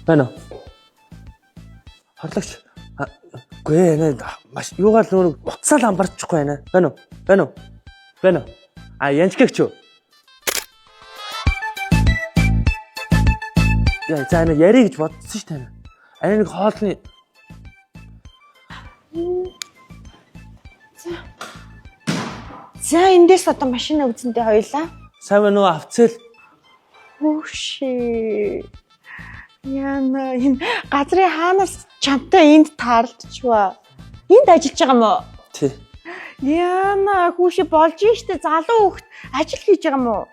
Байна уу? Хорлогч. Үгүй ээ, маш юугаар л нөр утсаал амбарчихгүй байна. Байна уу? Байна уу? Байна уу? А янчгэгч үү? Яа, за энэ ярий гэж бодсон шүү дээ. Арай нэг хоолны За эндээс одоо машина үзэндээ хоёлаа. Сайн байна уу? Авцэл. Хүүши. Яна энэ газрын хаанаас чамтай энд таарлдчихва. Энд ажиллаж байгаа юм уу? Тий. Яна хүүши болж штэ залуу хүүхд ажил хийж байгаа юм уу?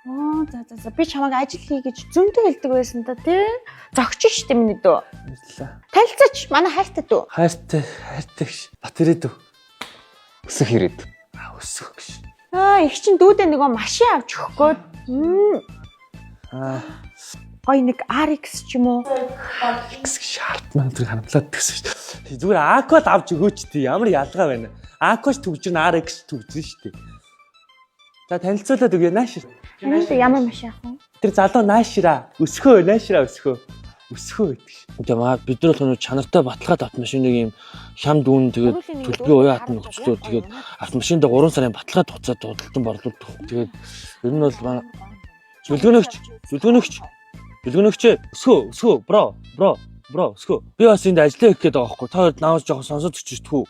Аа за за за би чамайг ажил хий гэж зөндөө хэлдэг байсан та тий. Зогч штэ миний дүү. Баярлалаа. Танилцаач манай хайртай дүү. Хайртай, хайртай гэж. Бат ирээдв. Өсөх ирээд. А өсөх гэж. Аа их чин дүүдээ нөгөө машин авч өгөх гээд. Аа, Гой нэг RX ч юм уу? X гэж 10 мянга төгрөг харамлаад тэгсэн шүү дээ. Зүгээр Aqua л авч өгөөч тий. Ямар ялгаа байна. Aqua ч төгжрөн, RX ч төгжрөн шүү дээ. За танилцуулаад өгье нааш. Энд ямар машин авах вэ? Тэр залуу наашира. Өсгөө наашира өсгөө. Өсгөө гэдэг ш. Тэгээ маа бид нар бол чанартай баталгаад автомашиныг юм хямд үн тэгээд төлбөрийн уян хатан нөхцлөөр тэгээд автомашинд 3 сарын баталгаад хугацаад худалдан борлуулдаг. Тэгээд ер нь бол манай зүлгөнөгч зүлгөнөгч зүлгөнөгч өсгөө өсгөө бро бро бро өсгөө. Би бас энд ажиллаа хийх гээд байгаа байхгүй. Та хоёр наавч жоохон сонсоод өчөж тхүү.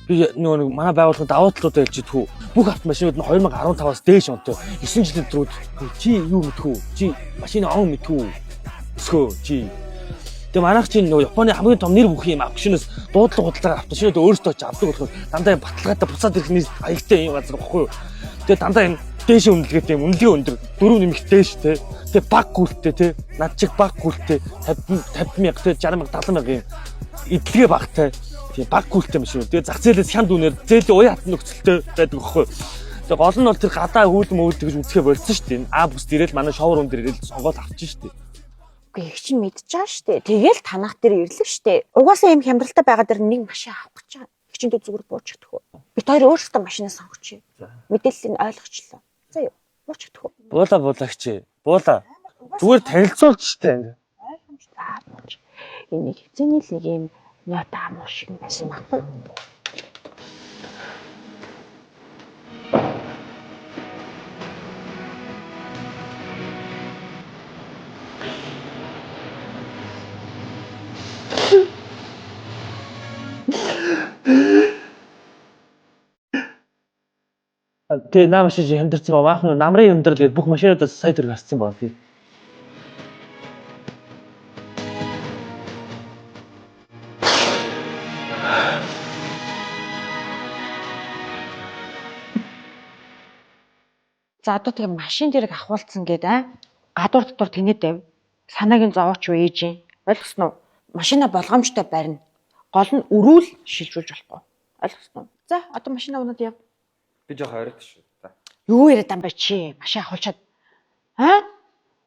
Би нөгөө нэг манай байгууллагын давуу талуудаа хэлж тхүү. Бүх автомашинууд нь 2015-аас дээш онтой. 9 жилийн дотор чи юу мэдхүү? Чи машины он мэдхүү? Өсгөө чи. Тэгээ манайх чинь нөгөө Японы хамгийн том нэр бүхий юм авкшнээс дуудлага худалдаа автомашинууд өөрсдөө ч авдаг болохоор дандаа юм баталгаатай буцаад ирэх нэр аягтай юм газар багхгүй юу. Тэгээ дандаа юм дээш үнэлгээтэй юм үнэлгээ өндөр дөрөв нэмэх дээш те. Тэгээ баг гүйлтэй те. Над чиг баг гүйлтэй 50 50 мянга те 60 мянга 70 мянга юм эдлэгээ багтай. Тийм баг гүйлтэй машин. Тэгээ зах зээлээс хямд үнээр зээлийн уян хатан нөхцөлтэй байдаг багхгүй юу. Тэгээ гол нь бол тэр гадаа хүүлэн мөвлөд гэж үзэхэ болсон шүү дээ. А бүс дээрэл манай шоурум дээр ирэл сонгоол авчих шүү дээ. Үгүй их чинь мэдж байгаа штэ. Тэгэл танах дээр ирлээ штэ. Угаасаа юм хямдралтай байгаа дэр нэг машин авах гэж байгаа. Их чинь зүгээр бууж чадах уу? Бид хоёр өөрсдөө машинаа сонгочих. Мэдээллийг ойлгочлоо. За юу? Бууж чадах уу? Буула буулагч. Буула. Зүгээр танилцуулж штэ. Ойлгомжтой аа бууж. Энэ нэг хэвцээний л нэг юм нота амуу шиг байсан байхгүй юу? Тэгээ наа машин чи хямдарсан ба маах нь намрын өндөр тэгээд бүх машинуудаас сая төгрөг хассан байна тий. За одоо тэгээ машин дэрэг ахуулсан гээд аа гадуур дотор тэнэд байв. Санаагийн зовооч юу ээж юм. Ойлгосноо? Машина болгоомжтой барина. Гол нь өрүүл шилжүүлж болохгүй. Ойлгосноо? За одоо машина унаад яв. Би жоох ойрт шүү. За. Юу яриад юм бэ чи? Машин ахуулчаад. Аа?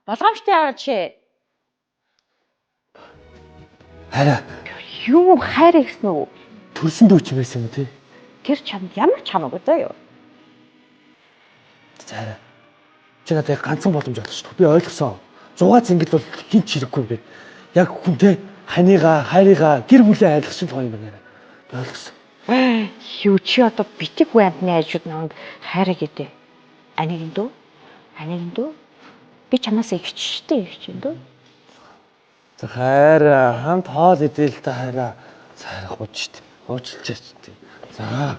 Болгоомжтой яваа чи. Хараа Юу хайр гэсэн үү? төрсөн дүү чи байсан юм тий. Тэр чамд ямар ч хамаагүй заа юу? За хараа. Чи надад яг ганцхан боломж олох шүү. Би ойлгосон. Зугаа зингэл бол хин ч хэрэггүй юм бэ. Яг хүнтэй ханыгаа, хайрыгаа, гэр бүлээ айлгах шиг юм байна. Би ойлгосон. Юу чи одоо битэг хүн амтны ажууд намайг хайраа гэдэг. Аниг энэ дүү? Аниг энэ дүү? Би чамаас ихч штэ ихч энэ дүү? За хайраа, хамт хоол идэл та хайраа. За хайраа хууч штэ. Уучлж штэ. За.